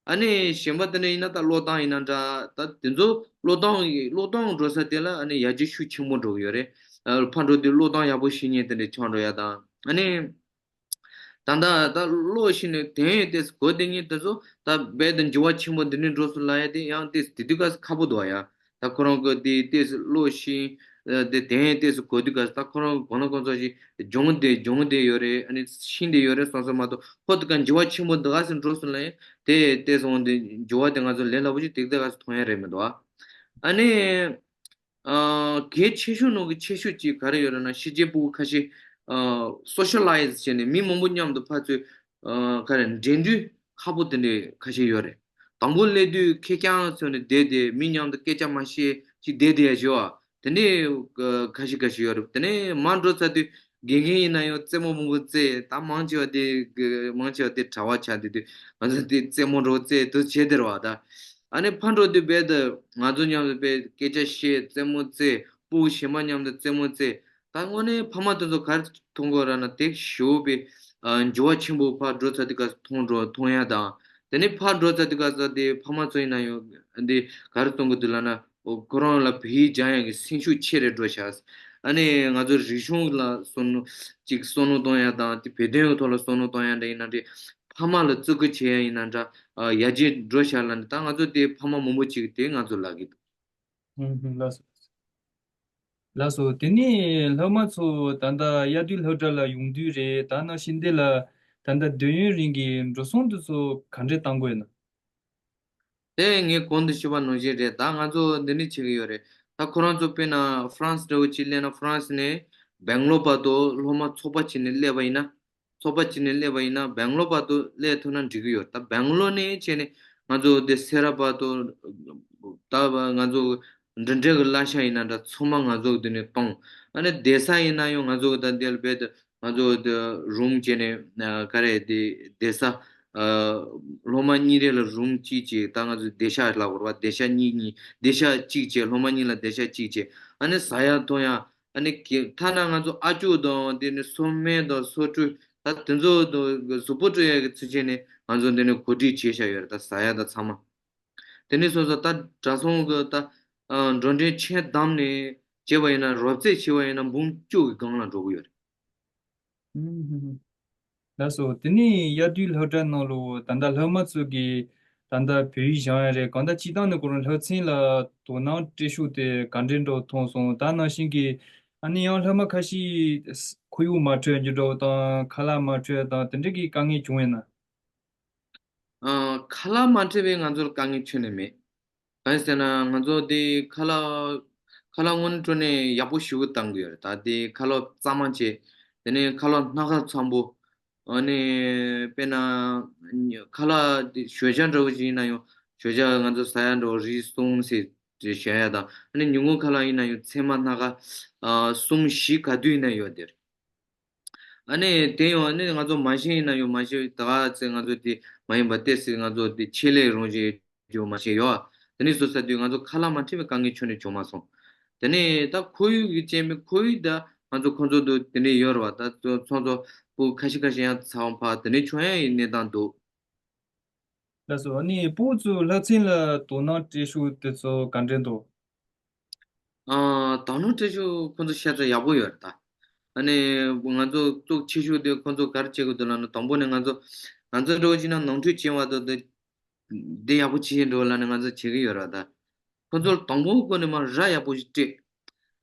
ཨ་ནི་གཞན་པ་དེ་འདྲ་ཡིན་ན། ད་ཀློག་སྟངས་ཡིན་ན་འདྲ། ད་དེ་ཚོ་ཀློག་སྟངས་ཀློག་སྟངས་འགྲོ་ས་དེ་ལ་ཨ་ནི་ཡར་རྒྱས་ཤུགས་ཆེན་པོ་འགྲོ་གི་ཡོད་རེད། ཨ་ཕར་འགྲོ་དུས་ཀློག་སྟངས་ཡག་པོ་ཤེས་མཁན་དེ་འདྲ་ཆགས་འགྲོ་ཡ་དང་། ཨ་ནི་ད་ལྟ་ད་ཀློག་ཤེས་ནས་དོན་ཡོད་ཏོག་ཙམ་གོ་བསྡད་མཁན་དེ་ཚོ་ད་རྦད་དེ་འགྱུར་བ་ཆེན་པོ་འདི་འདྲ་འགྲོ་སོང་ལབ་ཡ་དེ་ཡང་ཏོག་ཙམ་དེ་དུས་སྐབས་སུ་ཁག་པོ་འདུག་ཡ། ད་ཁོ་རང་གི་དེ་ཏོག་ཙམ་ཀློག་ཤེས། ཨ་དེ་དོན་ཡོད་ཏོག་ཙམ་གོ་དུས་སྐབས་སུ། ད་ཁོ་རང་གང་ལ་གང་འཚམ་ཞིག་སྦྱོང་བསྡད་སྦྱོང་བསྡད་ཡོད་རེད། ཨ་ནི་ཤེས་བསྡད་ཡོད་རེད་བསམ་བསམ་མ་གཏོགས། ཁོ་དེ་ག་འགྱུར་བ་ཆེན་པོ་འདི་ག་ཟེར་འགྲོ་སོང་ལབ་ཡ་དེ་ཏོག་ཙམ་འོང་དེ་འགྱུར་བ་དེ་ང་ཚོ་ལས་སླ་པོ་ཞིག་དེ་ག་ཟེར་མཐོང་ཡ་རེད་མི་འདུག་ཨ། ཨ་ནི། ཨ་གལ་ཆེ་ཤོས་ནང་གི་ཆེ་ཤོས་ཅིག་ག་རེ་ཡོད་རེད་ན། ཕྱི་རྒྱལ་ཕྲུ་གུ་ཁ་ཤས་ཨ་སོ་ཤལ་ལའི་ཛི་བྱས་ནས་མི་མང་པོ་མཉམ་དུ་ཕར་ཚུར་ཨ་ག་རེ་འབྲེལ་འདྲིས་ཁག་པོ་དེ་འདྲ་ཁ་ཤས་ཡོད་རེད། དང་པོ་སླེབས་དུས་ཁེར་རྐྱང་ཚོ་ནས་བསྡད་དེ་མི་མཉམ་དུ་སྐད་ཆ་མ་བཤད་ཅིག་བསྡད་བསྡད་ཡ་ཞུ་བ། དེ་འདྲ་ཁ་ཤས་ཁ་ཤས་ཡོད་རེད། དེ་ནས་མར་འགྲོ་ཚར་དུས་དགེ་རྒན་ཡིན་ན་ཡང་རྩེད་མོ་མང་པོ་རྩེ། ད་མང་ཆེ་བ་དེ་མང་ཆེ་བ་དེ་གྲྭ་བ་ཆགས་བསྡད་དུས་ང་ཚོ་དེ་རྩེད་མོ་འདྲ་བོ་རྩེ་དུས་བྱས་དེ་རེད་བ་ད། ཨ་ནི་ཕར་འགྲོ་དུས་རྦད་དེ་ང་ཚོ་མཉམ་དུ་དཔེ་སྐད་ཆ་བཤད། རྩེད་མོ་རྩེ། ཕྲུ་གུ་གཞན་པ་མཉམ་དུ་རྩེད་མོ་རྩེ། ད་དངོས་གནས་ཕ་མ་དེ་ཚོ་ག་རེ་མཐོང་གི་ཡོད་རེད་ན། དེ་ཞེ་པོ་དཔེ་ཨ་འགྱུར་བ་ཆེན་པོ་ཕར་འགྲོ་ཚར་དུས་སྐབས་སུ་མཐོང་འགྲོ་མཐོང་ཡ་དང་། དེ་ནས་ཕར་འགྲོ་ཚར་དུས་སྐབས་སུ་དེ་ཕ་མ་ཚོ་ཡིན་ན་ཡང་འདི་ག་རེ་གཏོང་གི་འདུག་ལབ་ན། ཨོ་ཁོ་རང་ལ་བོད་ཡིག་སྦྱང་ཡ་གི་སེམས་ཤུགས་ཆེ་རུ་འགྲོ་ཤག། ཨ་ནི་ང་ཚོ་རིག་གཞུང་ལ་བསམ་བློ་ཅིག་བསམ་བློ་གཏོང་ཡ་དང་། དེ་བོད་དོན་གི་ཐོག་ལ་བསམ་བློ་གཏོང་ཡ་འདྲ་ཡིན་ན་འདྲ། ཕ་མ་ལ་བརྩི་བཀུར་བྱེད་ཡ་ཡིན་ན་འདྲ། ཨ་ཡར་རྒྱས་འགྲོ་ཤག་ལབ་ནས། ད་ང་ཚོ་དེ་ཕ་མ་མང་པོ་ཅིག་དེ་ང་ཚོ་ལབ་ཀྱི་འདུག། ཧུམ་ཧུམ། ལགས་སོ། ལགས་སོ། དེ་ནས་སློབ་མ་ཚོ་ད་ལྟ་དབྱར་དུས་སློབ་གྲྭ་ལ་ཡོང་དུས་རེད། ད་ནང་བཞིན་འདི་ལ་ད་ལྟ་སྡོད་ཡུན་རིང་གི་འགྲོ་སོང་དེ་ཚོ་ག་འདྲས་གཏང་དགོས་ན། དེ་ངས་གོང་དུ་ཞུས་པ་ནང་བཞིན་རེད། ད་ང་ཚོ་འདི་འདྲ་བྱེད་ཀྱི་ཡོད་རེད། ད་ཁོ་རང་ཚོ་དཔེར་ན་ཧྥ་རན་སི་འདྲ་བོ་ཅིག་སླེབས་ན། ཧྥ་རན་སི་ནས་སྦེང་ལོར་བར་དུ་སློབ་མ་ཚོགས་པ་བྱས་ནས་སླེབས་པ་ཡིན་ན། ཚོགས་པ་བྱས་ནས་སླེབས་པ་ཡིན་ན་སྦེང་ལོར་བར་དུ་སླེབས་ཐུབ་ན་འགྲིག་གི་ཡོད། ད་སྦེང་ལོར་ནས་བྱས་ནས་ང་ཚོ་འདི་སེ་ར་བར་དུ། ད་ང་ཚོ་འབྲིང་གྲས་ཀྱི་གླ་ཆ་ཡིན་ན་འདྲ། ཚང་མ་ང་ཚོ་འདི་ནས་གཏོང་། ཨ་ནི་བསྡད་ས་ཡིན་ན་ཡང་ང་ཚོ་ད་འདི་ལ་རྦད་དེ་ང་ཚོ་འདི་རུམ་བྱས་ནས་ཨ་ག་རེ་འདི་བསྡད་ས། ཨ་སློབ་མ་གཉིས་རེ་ལ་རུམ་གཅིག་བྱས། ད་ང་ཚོ་བསྡད་ཤག་ལབ་དགོས་རེད་བ། བསྡད་ཤག་གཉིས་གཉིས། བསྡད་ཤག་གཅིག་བྱས། སློབ་མ་གཉིས་ལ་བསྡད་ཤག་གཅིག་བྱས། ཨ་ནི་ཟ་ཡ་འཐུང་ཡ། ཨ་ནི་གི་ཐ་ན་ང་ཚོ་ཨ་ཅོ་དང་དེ་ནི་སོ་སྨན་དང་སོ་བཀྲུ། ད་དེ་ཚོ་དང་གཟུགས་པོ་བཀྲུ་ཡ་གི་ཚུལ་བྱས་ནས་ང་ཚོ་འདི་ནས་གོ་སྒྲིག་བྱས་བཞག་ཡོད་རེད། ད་ཟ་ཡ་ད་ཚང་མ། དེ་ནས་སོ་སོ་ད་གྲྭ་ཚང་གི་ད་ཨ་འགྲོ་གྲོན་ཆས་བསྡམས་ནས་བྱས་པ་ཡིན་ན། རོབ་རྩེད་བྱས་པ་ཡིན་ན་འབུམ་བཅུ་གི་སྒང་ལ་འགྲོ་གི་ཡོད་རེད། ཧུམ་ཧུམ་ཧུམ། ལགས་སོ། དེ་ནས་དབྱར་དུས་སློབ་གྲྭ་ནང་ལོ་ད་ལྟ་སློབ་མ་ཚོ་གིས་ད་ལྟ་བོད་ཡིག་སྦྱང་ཡ་རེད། གང་ལྟར་སྤྱིར་བཏང་ནས་ཁོ་རང་སློབ་ཚན་ལ་དོ་སྣང་སྤྲད་ཤུགས་དེ་ག་འདྲས་འདྲ་མཐོང་སོང་། ད་ནང་བཞིན་གྱི་ཨ་ནི་ཡང་སློབ་མ་ཁ་ཤས་ཁོར་ཡུག་མ་འཕྲོད་རྒྱུ་འདྲ་བོ་དང་། ཁ་ལག་མ་འཕྲོད་དང་། དེ་འདྲས་ཀྱི་དཀའ་ངལ་བྱུང་ཡོད་ན། ཨ་ཁ་ལག་མ་འཕྲོད་པའི་ང་ཚོར་དཀའ་ངལ་ཁྱོན་ནས་མེད། གང་ཡིན་ཟེར་ན་ང་ཚོ་དེ་ཁ་ལག་ཁ་ལག་དངོས་གནས་དྲང་གནས་ཡག་པོ་ཞེ་པོ་བཏང་གི་ཡོད་རེད། ད་དེ་ཁ་ལག་གཙང་མ་བྱས། དེ་ནས་ཁ་ལག་སྣ་ཁ་འཚམ་པོ། ཨ་ནི་དཔེར་ན་ཁ་ལག་དེ་ཞོད་ཇ་འདྲ་བོ་ཞིག་ཡིན་ན་ཡང་ཞོད་ཇ་ང་ཚོ་ཟ་ཡ་འདྲ་བོ་རིལ་སུན་ཟེར། བྱ་ཡ་དང་། ཨ་ནི་ཉིན་གུང་ཁ་ལག་ཡིན་ན་ཡང་ཚལ་མ་སྣ་ཁ་ཨ་གསུམ་བཞི་ག་དུས་ཡིན་ན་ཡོད་དེ་རེད། ཨ་ནི་དེ་ཡང་ཨ་ནི་ང་ཚོ་མ་ཤེས་ཡིན་ན་ཡང་མ་ཤེས་ད་ག་ཚེ་ང་ཚོ་དེ་མ་ཡིན་པ་ཏོག་ཙམ་ང་ཚོ་དེ་ཆེད་ལས་རང་བཞིན་ཡོད་མ་ཤེས་ཡོད། དེ་ནས་བཟོ་ས་དུས་ང་ཚོ་ཁ་ལག་མ་འཁྲིད་པའི་དཀའ་ངལ་ཁྱོན་ནས་བྱུང་མ་སོང་། དེ་ནས་ད་ཁོར་ཡུག་གི་རྐྱེན་པས་ཁོར་ཡུག་ད་ང་ཚོ་ཁོང་ཚོ་དུ་དེ་འདྲས་ཡོད་རེད་བ། ད་ཚོང་ཚོགས་སྤུ་ཁ་ཤས་ཁ་ཤས་ཡང་ཚང་བ་དེ་འདྲས་བྱུང་ཡ་ཡི་གནས་སྟངས་འདུག། ལགས་སོ། ཨ་ནི་སྤུ་གུ་ཚོའི་ལྷ་ཚན་ལ་དོ་སྣང་སྤྲད་ཤུགས་དེ་ཚོ་ག་འདྲས་འདུག། ཨ། དོ་སྣང་སྤྲད་ཤུགས་ཁོང་ཚོ་ཤ་ཚ་ཡག་པོ་ཡོད་རེད་ད། ཨ་ནི་ང་ཚོ་གཙོ་ཆེ་ཤོས་དེ་ཁོང་ཚོ་ག་རེ་བྱེད་དགོས་འདུག་ལབ་ན། དང་པོ་ནས་ང་ཚོ་ང་ཚོ་འདྲ་བོ་བྱས་ན་ནོར་འཁྲུལ་བྱེད་མ་ཐུབ་དུས་འདི་ཡག་པོ་བྱེད་ཤེས་འགྲོ་ལབ་ནས་ང་ཚོ་བྱེད་ཀྱི་ཡོད་རེད་ད། ཁོང་ཚོར་དང་པོ་ཁོ་ནས་མར་ར་ཡག་པོ་ཞིག་སྤྲད།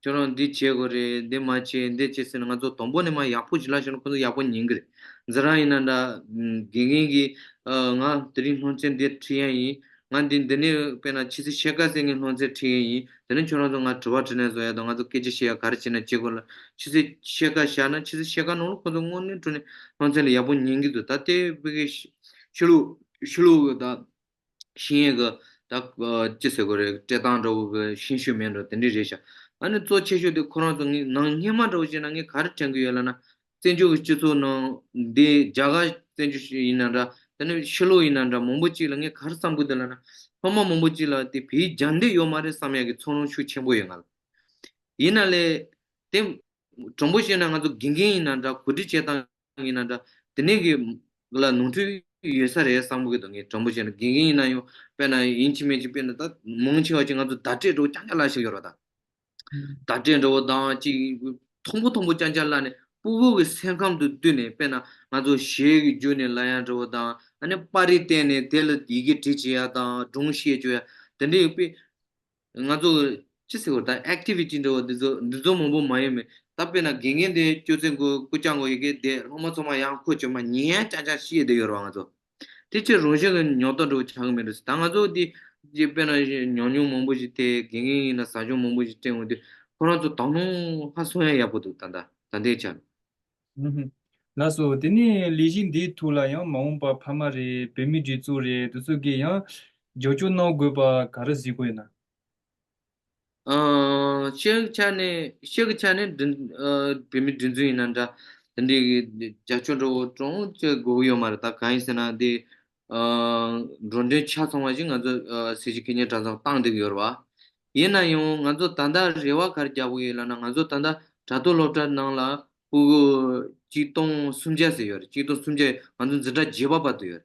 ཁྱོད་རང་འདི་བྱེད་དགོས་རེད། འདི་མ་བྱེད། འདི་བྱེད་ཟེར་ནས་ང་ཚོ་དང་པོ་ནས་མར་ཡག་པོ་ཞིག་ལབ་ཤེས་ན་ཁོ་ཚོ་ཡག་པོ་ཉན་གི་རེད། འཛིན་ར་ཡིན་ན་འདྲ། དགེ་རྒན་གྱིས་ཨ་ང་དེ་རིང་སློབ་ཚན་འདི་ཁྲིད་ཡ་ཡིན། ང་འདི་འདི་ནས་དཔེར་ན་ཕྱི་ཚེས་ཕྱེད་ཀ་ཚེ་ངས་སློབ་ཚན་ཁྲིད་ཡ་ཡིན། དེ་ནས་ཁྱོད་རང་ཚོ་ང་དྲི་བ་དྲིས་ལན་བཟོ་ཡ་དང་ང་ཚོ་སྐད་ཆ་བཤད་ཡ་ག་རེ་བྱས་ན་བྱེད་དགོས་ལ། ཕྱི་ཚེས་ཕྱེད་ཀ་བཞག་ན་ཕྱི་ཚེས་ཕྱེད་ཀ་ནང་ལ་ཁོ་ཚོ་དངོས་གནས་དྲང་གནས་སློབ་ཚན་ལ་ཡག་པོ་ཉན་གི་འདུག། ད་དེ་བོད་ཀྱི་ཤ་ཤུལ་ལུགས་ཤུལ་ལུགས་ད། ཤེས་ཡོན་གྱི་ད་ཨ་ཅི་ཟེར་དགོས་རེད། སྤྲད་སྟངས་འདྲ་བོ་གི་ཤེས་ཤུགས་མེད་འགྲོ་དེ་འདྲས་རེད་ཤག། ཨ་ནི་གཙོ་ཆེ་ཤོས་དེ་ཁོ་རང་ཚོ་ངས་ནང་སྔོན་མ་འདྲ་བོ་བྱས་ན་ངས་ག་རེ་དྲན་གྱི་ཡོད་ལབ་ན། བཙན་བྱོལ་གྱི་སྤྱི་ཚོགས་ནང་འདི་རྒྱ་གར་བཙན་བྱོལ་ཡིན་ན་འདྲ། དེ་ནས་ཕྱི་ལོགས་ཡིན་ན་འདྲ། མང་པོ་ཅིག་ལ་ངས་ག་རེ་བསམ་གྱི་འདུག་ལབ་ན། སློབ་མ་མང་པོ་ཅིག་ལ་དེ་བོད་ཡིག་སྦྱང་འདོད་ཡོད་མ་རེད་བསམ་ཡག་གི་ཚོར་སྣང་ཤུགས་ཆེན་པོ་ཡོད་ང་ལ། ཡིན་ན་ལས་དེ། དྲང་པོ་བཤད་ན་ང་ཚོ་དགེ་རྒན་ཡིན་ན་འདྲ། གོ་སྒྲིག་བྱེད་སྟངས་ཡིན་ན་འདྲ། དེ་ནས་གི་ལ་ནོར་འཁྲུལ་ཡོད་ས་རེད་བསམ་གི་འདུག། ངས་དྲང་པོ་བཤད་ན་དགེ་རྒན་ཡིན་ན་ཡང་དཔེར་ན་ཡིན་གཅིག་མིན་གཅིག་དཔེར་ན་ད་མང་ཆེ་བ་ཅིག་ང་ཚོ་བརྡ་སྤྲོད་འདྲ་བོ་རྐྱང་རྐྱང་ལབ་ཤེས་ཡོད་རེད་ད། བརྡ་སྤྲོད་འདྲ་བོ་དང་ཅིག་མཐོན་པོ་མཐོན་པོ་རྐྱང་རྐྱང་ལབ་ནས་སྤུ་གུ་གི་སེམས་ཁམས་དང་བསྟུན་ནས། དཔེར་ན་ང་ཚོ་གཞས་ཀྱི་བརྒྱུད་ནས་ལབ་ཡ་འདྲ་བོ་དང་། ཨ་ནི་པར་རིས་བསྟན་ནས་དེ་ལ་ཡི་གེ་བྲིས་བྱེད་ཡ་དང་སྒྲུང་བཤད་བཅུག་ཡ་དེ་འདྲ་ཡོད་པས། ང་ཚོ་ཅི་ཟེར་བ་ད་ཨེག་ཊི་བི་ཊི་འདྲ་བོ་འདི་ཚོ་འདི་ཚོ་མང་པོ་མ་ཡོང་མེད། ད་དཔེར་ན་དགེ་རྒན་དེ་སྐྱོ་ཚེ་མགོ་སྐུ་ཅག་མགོ་ཡི་གེ་དེ་སློབ་མ་ཚང་མ་ཡང་ཁོ་ཅོ་མ་ཉན་ཡ་ཅག་ཅག་ཤེས་བསྡད་ཡོད་རེད་བ། ང་ཚོ་དེ་ཕྱིར་རང་བཞིན་གྱི་ཉོག་ཏོ་འདྲ་བོ་ཆགས་གི་མེད་འགྲོ་ཟེར། ད་ང་ཚོ་དེ་དཔེར་ན་ཉོག་ཉོག་མང་པོ་ཞིག་དེ་དགེ་རྒན་ཡིན་ན་ཟ་སྦྱོང་མང་པོ་ཞིག་སྤྲད་འོང་དུས་ཁོ་རང་ཚོ་དོ་སྣང་ཧ་སོང་ཡ་ཡག་པོ་འདུག། ད་ད་ད་ལྟའི་ཆར། ལགས་སོ། དེ་ནས་ལས་གཞི་འདིའི་ཐོག་ལ་ཡང་མ་འོངས་པ་ཕ་མ་རེད། བོད་མི་སྒྲིག་འཛུགས་རེད། དེ་ཚོ་གིས་ཡང་རྒྱབ་སྐྱོར་གནང་དགོས་པ་ག་རེ་གཟིགས་དགོས་ཡོད་ན། ཨ། ཤེས་ཀྱི་ཆ་ནས་ཤེས་ཀྱི་ཆ་ནས་འདི་ཨ་བོད་མི་སྒྲིག་འཛུགས་ཡིན་ན་འདྲ། དེ་འདྲའི་གི་རྒྱབ་སྐྱོར་འདྲ་བོ་ཅུང་ཅིག་དགོས་ཀྱི་ཡོད་མ་རེད། ད་གང་ཡིན་ཟེར་ན་དེ་ཨ་འགྲོ་གྲོན་ཆ་ཚང་བ་ཞིག་ང་ཚོ་ཨ་ཟས་བཅུད་ཁེ་ཉེན་གྲྭ་ཚང་བཏང་བསྡད་ཀྱི་ཡོད་རེད་བ། ཡིན་ན་ཡང་ང་ཚོ་ད་ལྟ་རེ་བ་ག་རེ་རྒྱག་དགོས་ཡོད་ལབ་ན། ང་ཚོ་ད་ལྟ་དྲ་ཐོག་སློབ་གྲྭ་ནང་ལ་སྤུ་གུ་གཅིག་སྟོང་སུམ་བརྒྱ་ཟེར་ཡོད་རེད། གཅིག་སྟོང་སུམ་བརྒྱ་ང་ཚོ་འཛིན་གྲྭ་བརྒྱད་པ་བར་དུ་ཡོད་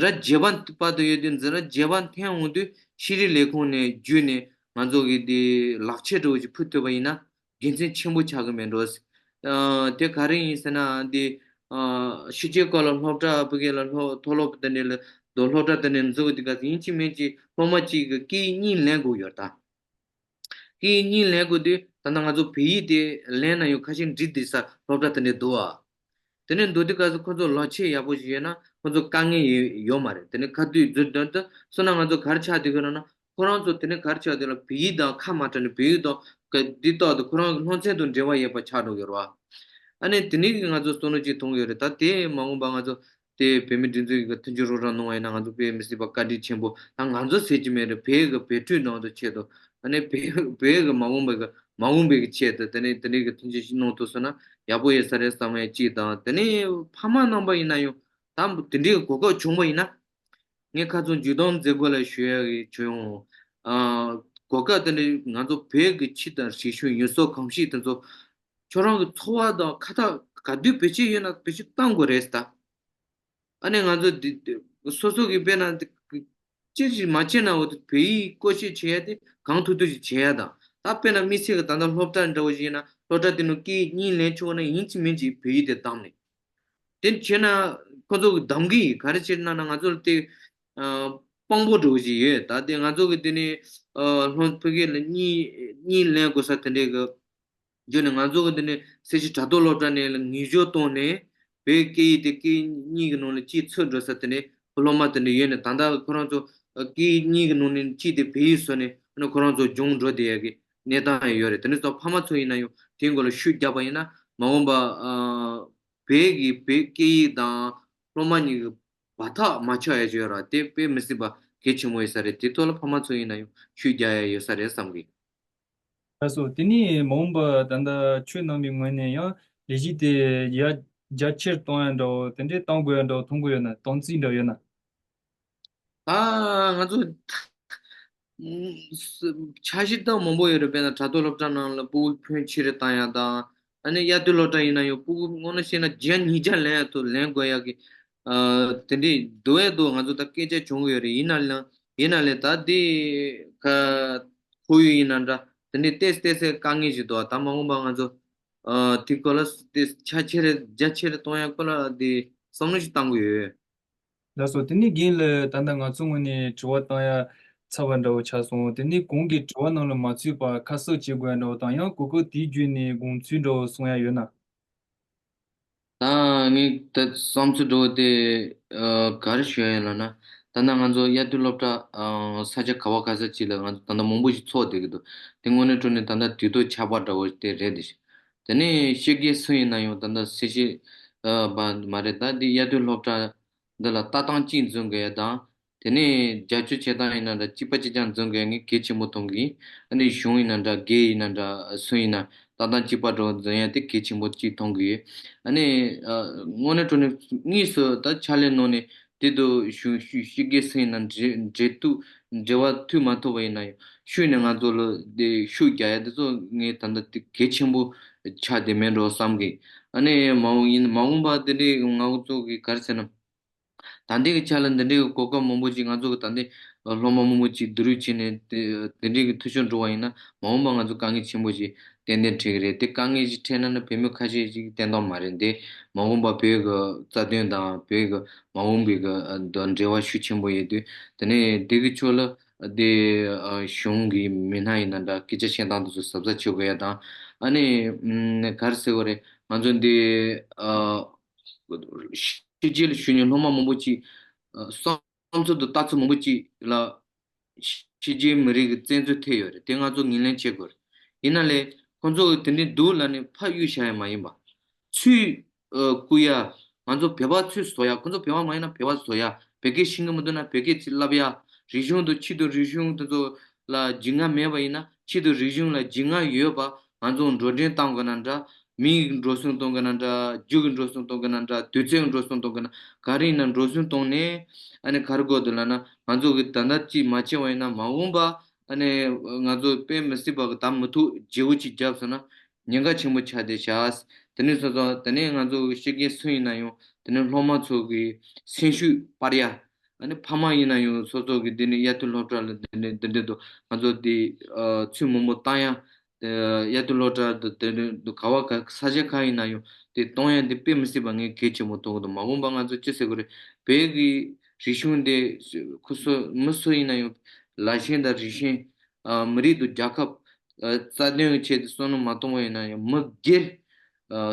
རེད། འཛིན་གྲྭ་བརྒྱད་པ་བར་དུ་ཡོད་དུས་འཛིན་གྲྭ་བརྒྱད་པ་འཐེན་འོང་དུས་ཤེས་རིག་ལས་ཁུངས་ནས་བརྒྱུད་ནས་ང་ཚོ་གི་དེ་ལག་ཁྱེར་འདྲ་བོ་ཞིག་ཕུལ་ཐུབ་པ་ཡིན་ན་དགེ་མཚན་ཆེན་པོ་ཆགས་ཀྱི་མེད་འགྲོ། ཨ་དེ་ག་རེ་ཡིན་ཟེར་ན་དེ་ཨ་ཕྱི་རྒྱལ་ཁག་ལ་སློབ་གྲྭ་ཕ་གི་ལ་སློབ་མཐོ་སློབ་དེ་འདྲ་ལ་དོ་སློབ་གྲྭ་དེ་འདྲ་འཛུགས་དུས་ག་ཡིན་གཅིག་མིན་གཅིག་སློབ་མ་གཅིག་གི་སྐད་ཡིག་གཉིས་ལེན་དགོས་ཡོད་ད། སྐད་ཡིག་གཉིས་ལེན་དགོས་དུས་ད་ལྟ་ང་ཚོ་བོད་ཡིག་དེ་ལེན་ན་ཡང་ཁ་ཤས་འགྲིག་བསྡད་ས་སློབ་གྲྭ་དེ་འདྲ་འདུག་ཨ། དེ་ནས་འདུག་དུས་སྐབས་སུ་ཁོ་ཚོ་ལག་ཁྱེར་ཡག་པོ་ཞིག་ཡོད་ན་ཁོ་ཚོ་དཀའ་ངལ་ཡོད་ཡོད་མ་རེད། དེ་ནས་ཁ་བསྡུས་མཛུབ་སྟོན་དུ་སོང་ན་ང་ཚོ་ག་རེ་ཆགས་བསྡད་ཀྱི་ཡོད་ན། ཁོ་རང་ཚོ་དེ་ནས་ག་རེ་ཆགས་བསྡད་ལ་བོད་ཡིག་དང་ཁ་མ་བྲལ་ནས་བོད་ཡིག་དང་ག་འདི་ལྟར་དུ་ཁོ་རང་གི་སློབ་ཚན་དང་འབྲེལ་བ་ཡོད་པ་ཆགས་འགྲོ་གི་ཡོད་རེད་བ། ཨ་ནི་དེ་ནས་ང་ཚོ་བསམ་བློ་ཅིག་ཐོན་གྱི་ཡོད་རེད། ད་དེ་མ་འོངས་པ་ང་ཚོ་དེ་བོད་མི་སྒྲིག་འཛུགས་ཀྱི་མཐུན་སྦྱོར་རོགས་རམ་གནང་བ་ཡིན་ན་ང་ཚོ་དཔེ་མི་སྲིད་པ་བཀའ་དྲིན་ཆེན་པོ། ད་ང་ཚོ་ཟེར་གྱི་མེད་རེད། བོད་ཀྱི་བོད་ཕྲུག་ནང་དུ་ཆེད་དུ་ཨ་ནི་བོད་བོད་ཀྱི་མ་འོངས་པའི་གི་མ་འོངས་པའི་གི་ཆེད་དུ་དེ་ནས་དེ་འདྲའི་གི་མཐུན་རྐྱེན་ཞིག་གནང་ཐུབ་སོང་ན་ཡག་པོ་ཡོད་ས་རེད་བསམ་ཡས་གཅིག་དང་། དེ་ནས་ཕ་མ་རྣམ་པ་ཡིན་ན་ཡང་ད་དེ་འདྲའི་གི་གོ་སྐབས་བྱུང་བ་ཡིན་ན་ངས་ཁ་རྩང་བརྗོད་དོན་མཛད་སྒོ་ལ་ཞུ་ཡ་གི་བྱུང་ཡོང་། ཨ། གོ་སྐབས་དེ་འདྲའི་ང་ཚོ་བོད་ཀྱི་ཆོས་དང་རིག་གཞུང་ཡུལ་སྲོལ་གོམས་གཤིས་དེ་ཚོ་ཁྱོད་རང་གི་འཚོ་བ་དང་ཁ་ཐག་ག་དུས་བེད་སྤྱོད་ཡོད་ན་བེད་སྤྱོད་གཏང་དགོས་རེད་ད། ཨ་ནི་ང་ཚོ་འདི་འདི་སོ་སོ་གི་དཔེར་ན་འདི་ཅི་ཞིག་མ་བྱས་ན་འོ་དེ་བོད་ཡིག་བཀོལ་སྤྱོད་བྱེད་ཡ་དེ་གང་ཐུབ་ཐུབ་ཞིག་བྱེད་ཡ་དང་། ད་དཔེར་ན་དམིགས་བསལ་གྱི་ད་ལྟ་སློབ་གྲྭ་འདྲ་བོ་ཞིག་ཡིན་ན་སློབ་གྲྭ་དེ་ནང་སྐད་ཡིག་གཉིས་ལེན་ཆོག་ན་ཡིན་གཅིག་མིན་གཅིག་བོད་ཡིག་དེ་བདམས་ནས། དེ་བྱས་ན་ཁོ་ཚོ་གི་གདམ་གི་ཡིན། ག་རེ་བྱས་ན་ན་ང་ཚོ་ལ་དེ་ཨ་དཔང་པོ་འདྲ་བོ་ཞིག་ཡོད། ད་དེ་ང་ཚོ་གི་དེ་ནས་ཨ་སློབ་ཕྲུག་གི་ལ་གཉིས་གཉིས་ལེན་དགོས་ས་དེ་འདྲའི་གི་བརྒྱུད་ནས་ང་ཚོ་གི་འདི་ནས་སེར་བྱེས་དྲ་ཐོག་སློབ་གྲྭ་ནས་ངེས་སྦྱོར་བཏང་ནས་བོད་སྐད་ཡིག་དེ་སྐད་ཡིག་གཉིས་ཀྱི་ནང་ལ་གཅིག་ཚུད་འགྲོ་ས་དེ་ནས་སློབ་མ་དེ་འདྲ་ཡོད་ནས། ད་ལྟ་ཁོ་རང་ཚོ་སྐད་ཡིག་གཉིས་ཀྱི་ནང་ནས་གཅིག་དེ་བོད་ཡིག་བཟོས་ནས་ཨ་ནི་ཁོ་རང་ཚོ་སྦྱོང་འགྲོ་བསྡད་ཡ་གི་གནས་སྟངས་ཡང་ཡོད་རེད། དེ་ནས་ཚོ་ཕ་མ་ཚོ་ཡིན་ན་ཡང་དེའི་སྐོར་ལ་ཤུགས་རྒྱག་པ་ཡིན་ན་མ་འོངས་པ་ཨ་བོད་ཀྱི་བོད་སྐད་ཡིག་དང་སློབ་མ་གཉིས་ཀྱི་བར་ཐག་མ་ཆོད་ཡ་ཅིག་ཡོད་ར། དེ་དཔེ་མི་སྲིད་པ་ གལ་ཆེན་པོ་ཡོད་ས་རེད། དེ་ཐོག་ལ་ཕ་མ་ཚོ་ཡིན་ན་ཡང་ཤུགས་རྒྱག་ཡ་ཡོད་ས་རེད་བསམ་གི། ལགས་སོ། དེ་ནས་མ་འོངས་པ་ད་ལྟ་ཆོས་གནང་བའི་ངོས་ནས་ཡང་ལས་གཞི་དེ་ཡར་རྒྱ་ཆེར་གཏོང་ཡ་འདྲ་བོ་དེ་འདྲའི་གཏོང་དགོས་ཡ་འདྲ་བོ་མཐོང་གི་ཡོད་ན། གཏོང་རྩིས་འདྲ་བོ་ཡོད་ན། ད་ང་ཚོ་འཆར་གཞི་ད་མང་པོ་ཡོད་རེད། དཔེར་ན་དྲ་ཐོག་སློབ་གྲྭ་ནང་ལ་སྤུ་གུ་ཕོན་ཆེ་རུ་བཏང་ཡ་དང་། ཨ་ནི་དབྱར་དུས་སློབ་གྲྭ་ཡིན་ན་ཡང་སྤུ་གུ་དངོས་གནས་བཤད་ན་བརྒྱ་ཉིས་བརྒྱ་ལེན་ཡ་ཐུབ་ལེན་དགོས་ཡ་གི། ཨ། དེ་འདྲའི་འདུག་ཨེ་འདུག་ང་ཚོ་ད་སྐད་ཆ་བྱུང་གི་ཡོད་རེད། ཡིན་ན་ལ་ཡིན་ན་ལས་ད་དེ་ག་ཁོར་ཡུག་ཡིན་ན་འདྲ། དེ་འདྲའི་ཏོག་ཙམ་ཏོག་ཙམ་དཀའ་ངལ་ཞིག་འདུག་ད་མ་འོངས་པ་ང་ཚོ་ཨ་དེ་སྐོར་ལ་ཏོག་ཙམ་ཆ་ཆེ་རེ་རྒྱ་ཆེ་རེ་གཏོང་ཡ་སྐོར་ལ་དེ་བསམ་བློ་ཞིག་བཏང་གི་ཡོད། ལགས་སོ། དེ་ནས་རྒན་ལགས་ད་ལྟ་ང་ཚོ་ངོས་ནས་དྲི་བ་བཏང་ཡ་ཚར་བ་འདྲ་བོ་ཆགས་སོང་། དེ་ནས་གོང་གི་དྲི་བ་ནང་ལ་མ་ཚུད་པ་ཁ་གསབ་བྱེད་དགོས་ཡ་འདྲ་བོ་དང་ཡང་གོ་སྐབས་དེའི་བརྒྱུད་ནས་དགོངས་ཚུལ་འདྲ་བོ་གསུང་ཡ་ཡོད་ན། ད་ངས་ད་བསམ་ཚུལ་འདྲ་བོ་དེ་ཨ་ག་རེ་ཞུ་ཡ་ཡིན་ལབ་ན། ད་ལྟ་ང་ཚོ་དབྱར་དུས་སློབ་གྲྭ་ཨ་ས་ཆ་ག་བ་ག་ས་ཅིག་ལ་ང་ཚོ་ད་ལྟ་མང་པོ་ཞིག་ཚོགས་བསྡད་ཀྱི་འདུག་དེ་དངོས་གནས་དྲང་གནས་ད་ལྟ་དུས་ཐོག་ཆགས་པ་འདྲ་བོ་དེ་རེད་དེ། དེ་ནས་ཤེས་རྒྱལ་སུ་ཡིན་ན་ཡང་ད་ལྟ་སེ་ཤེས་ཨ་བ་མ་རེད། ད་འདི་དབྱར་དུས་སློབ་གྲྭ་འདི་ལ་ལྟ་སྟངས་གཅིག་འཛིན་དགོས་ཡ་དང་། དེ་ནས་རྒྱབ་སྐྱོར་བྱེད་སྟངས་ཡིན་ན་འདྲ་གཅིག་པ་གཅིག་རྐྱང་འཛིན་དགོས་ཡ་ངས་གལ་ཆེན་པོ་མཐོང་གི་ཡིན། ཨ་ནི་གཞུང་ཡིན་ན་འདྲ་སྒེར་ཡིན་ན་འདྲ་སུ་ཡིན་ན་ལྟ་སྟངས་གཅིག་པ་འདྲ་བོ་འཛིན་ཡ་དེ་གལ་ཆེན་པོ་གཅིག་མཐོང་གི་ཡོད། ཨ་ནི་ཨ་དངོས་གནས་དྲང་གནས་དངོས་སུ་ད་ཕྱག་ལས་གནང་ནས་དེ་དུ་གཞུང་ཤུགས་ཤུགས་རྒྱས་སུ་ཡིན་ན་འབྲེལ་འབྲེལ་གཏུག་འབྲེལ་བ་མཐུད་མ་ཐུབ་པ་ཡིན་ན་ཡང་ཤུགས་ནས་ང་ཚོ་ལ་དེ་ཤུགས་རྒྱག་ཡ་དེ་ཚོ་ངས་ད་ལྟ་དེ་གལ་ཆེན་པོ་ཆགས་བསྡད་མེད་འགྲོ་བསམ་གི། ཨ་ནི་མ་འོངས་ཡིན་མ་འོངས་པ་དེ་འདྲའི་ང་ཚོ་གི་ག་རེ་ཟེར་ན། ད་ལྟའི་གི་ཆ་ལ་འདི་འདྲའི་གི་གོ་སྐབས་མང་པོ་ཅིག་ང་ཚོ་གི་ད་ལྟའི་སློབ་མ་མང་པོ་ཅིག་བསྡུ་རུབ་བྱས་ནས་དེ་དེ་འདྲའི་གི་འཐུས་ཤོར་འགྲོ་བ་ཡིན་ན་མ་འོངས་པ་ང་ཚོ་དཀའ་ངལ་ཆེན་པོ་ཞིག་ཏན་ཏན་འཕྲད་ཀྱི་རེད། དེ་དཀའ་ངལ་ཞིག་འཕྲད་ན་ནི་བུད་མེད་ཁ་ཤས་ཤིག་གཏན་ཐོག་མ་རེད་དེ། མ་འོངས་པ་བོད་ཀྱི་རྩ་དོན་དང་བོད་ཀྱི་མ་འོངས་པའི་གི་འབྲེལ་བ་ཤུགས་ཆེན་པོ་ཡོད་དུས། དེ་ནས་དེ་གི་ཕྱོགས་ལ་དེ་གཞུང་གི་མི་སྣ་ཡིན་ན་འདྲ་སྐད་ཆ་བཤད་སྟངས་དེ་ཚོ་གཟབ་གཟབ་བྱེད་དགོས་ཡ་དང་། ཨ་ནི་ག་རེ་ཟེར་དགོས་རེད། ང་ཚོ་འདི་ཕྱི་རྒྱལ་ལ་བཞུགས་མཁན་སློབ་མ་མང་པོ་ཅིག་བསམ་ཚུལ་དང་ལྟ་ཚུལ་མང་པོ་ཅིག་ལ་ཕྱི་རྒྱལ་མི་རིགས་ཀྱི་བཙན་འཛུལ་ཐེབས་ཡོད་རེད། དེ་ང་ཚོ་ངོས་ལེན་བྱེད་དགོས་རེད། ཡིན་ན་ལས་ཁོང་ཚོ་གི་དེ་འདྲའི་འདུག་ལབ་ནས་ཕར་གཡུག་བཞག་ཡ་མ་ཡིན་པ། ཚུར་བསྐུལ་ཡ། ང་ཚོ་བོད་པ་ཚུར་བཟོ་ཡ། ཁོང་ཚོ་བོད་པ་མ་ཡིན་ན་བོད་པ་བཟོ་ཡ། བོད་སྐད་ཤེས་ཀྱི་མི་འདུག་ན་བོད་སྐད་ཅིག་བསླབ་ཡ། རིག་གཞུང་དང་ཆོས་དང་རིག་གཞུང་དེ་ཚོ་ལ་རྒྱུས་མངའ་མེད་པ་ཡིན་ན་ཆོས་དང་རིག་གཞུང་ལ་རྒྱུས་མངའ་ཡོད་པ་ང་ཚོ་འགྲོ་གྲོན་གཏོང་དགོས་ན་འདྲ། མིང་གི་འགྲོ་སོང་གཏོང་དགོས་ན་འདྲ། རྒྱུ་གི་འགྲོ་སོང་གཏོང་དགོས་ན་འདྲ། དུས་ཚོད་ཀྱི་འགྲོ་སོང་གཏོང་དགོས་ན་ག་རེ་ཡིན་ན་འགྲོ་སོང་གཏོང་ནས། ཨ་ནི་ག་རེ་དགོས་འདུག་ལབ་ན་ང་ཚོ་གི་ད་ལྟ་ཅིག་མ་བྱས་པ་ཡིན་ན་མ་འོངས་པ་ཨ་ནི་ང་ཚོ་དཔེ་མི་སྲིད་པ་གི་ད་མི་ཐུབ་བརྗེ་བོ་ཅིག་བརྒྱབ་སོང་ན་ཉེན་ཁ་ཆེན་པོ་ཆགས་བསྡད་ཤག་དེ་ནས་སོ་སོ་དེ་ནས་ང་ཚོ་གི་ཤེས་མཁན་སུ་ཡིན་ན་ཡང་དེ་ནས་སློབ་མ་ཚོ་གི་སེམས་ཤུགས་སྤར་ཡ། ཨ་ནི་ཕ་མ་ཡིན་ན་ཡང་སོ་སོ་གི་འདི་ནས་དབྱར་དུས་སློབ་གྲྭ་ལ་འདི་ནས་འདི་འདྲ་དུ་ང་ཚོ་འདི་ཚུལ་མང་པོ་བཏང་ཡ། དབྱར་དུས་སློབ་གྲྭ་དུ་དེ་འདྲ་དུ་ག་བ་ག་ས་ཆ་གང་ཡིན་ན་ཡང་དེ་གཏོང་ཡ་འདི་དཔེ་མི་སྲིད་པ་ངས་གལ་ཆེན་པོ་མཐོང་གི་འདུག་མ་འོངས་པ་ང་ཚོ་ཅི་ཟེར་དགོས་རེད། བོད་ཀྱི་རིག་གཞུང་འདི་ཁོ་སོ་མི་སུ་ཡིན་ན་ཡང་ལ་ཞེན་དང་རིག་ཞེན། མི་རིགས་དང་རྒྱལ་ཁབ། རྩ་དོན་གྱི་ཆེད་དུ་བསམ་བློ་མ་གཏོང་བ་ཡིན་ན་ཡང་མི་སྒེར།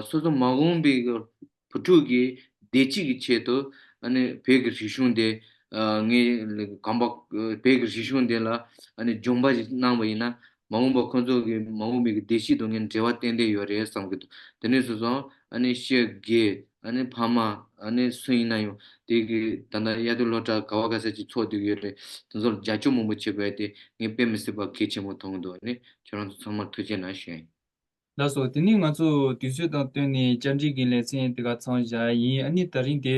སོ་སོ་མ་འོངས་པའི་བུ་ཕྲུག་གི་བདེ་སྐྱིད་ཀྱི་ཆེད་དུ་ཨ་ནི་བོད་ཀྱི་རིག་གཞུང་དེ་ངས་གོམ་པ་བོད་ཀྱི་རིག་གཞུང་དེ་ལ་ཨ་ནི་སྦྱོང་པ་ཞིག་གནང་བ་ཡིན་ན་མ་འོངས་པ་ཁོང་ཚོ་གི་མ་འོངས་པའི་བདེ་སྐྱིད་དང་ངས་འབྲེལ་བ་ཏན་ཏན་ཡོད་རེད་བསམ་གྱི་འདུག་དེ་ནས་སོ་སོ་ཨ་ནི་ཤེས་དགོས། ཨ་ནི་ཕ་མ་ཨ་ནི་སུ་ཡིན་ན་ཡང་དེ་གི་ད་ལྟ་དབྱར་དུས་སློབ་གྲྭ་ག་བ་ག་ས་ཅིག་ཚོགས་བསྡད་ཀྱི་ཡོད་རེད། དེ་ཚོར་རྒྱབ་སྐྱོར་མང་པོ་བྱེད་དགོས་ཡ་དེ་ངས་དཔེ་མི་སྲིད་པ་གལ་ཆེན་པོ་མཐོང་གི་འདུག་ཨ་ནི་ཁྱེད་རང་ཚོ་ཚང་མར་ཐུགས་རྗེ་གནང་ཞུ་ཡ་ཡིན། ལགས་སོ། དེ་ནས་ང་ཚོ་དུས་ཚོད་དང་བསྟུན་ནས་བཅར་འདྲི་གི་ལེ་ཚན་དེ་ག་མཚམས་བཞག་ཡ་ཡིན། ཨ་ནི་ད་རིང་དེ་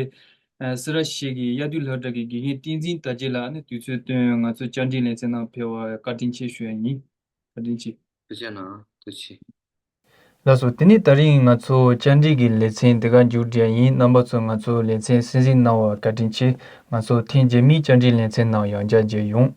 སེ་ར་བྱེས་ཀྱི་དབྱར་དུས་སློབ་གྲྭ་གི་དགེ་རྒན་བསྟན་འཛིན་དར་རྒྱས་ལགས་ཨ་ནི་དུས་ཚོད་བསྟུན་ང་ཚོ་བཅར་འདྲི་ལེ་ཚན་ནང་ཕེབས་པར་བཀའ་དྲིན་ཆེ་ཞུ་ཡ་ཡིན། བཀའ་དྲིན་ཆེ། ཐུགས་རྗེ་གནང་། ཐུགས་རྗེ་ཆེ། ལགས་སོ། དེ་ནས་ད་རིང་ང་ཚོ་བཅར་འདྲི་གི་ལེ་ཚན་འདི་ག་མཇུག་སྒྲིལ་ཡིན། རྣམ་པ་ཚོས་ང་ཚོའི་ལེ་ཚན་གསན་གཟིགས་གནང་བར་བཀའ་དྲིན་ཆེ། ང་ཚོ་ཐེངས་རྗེས་མའི་བཅར་འདྲི་ལེ་ཚན་ནང་ཡང་བསྐྱར་མཇལ་ཡོང་།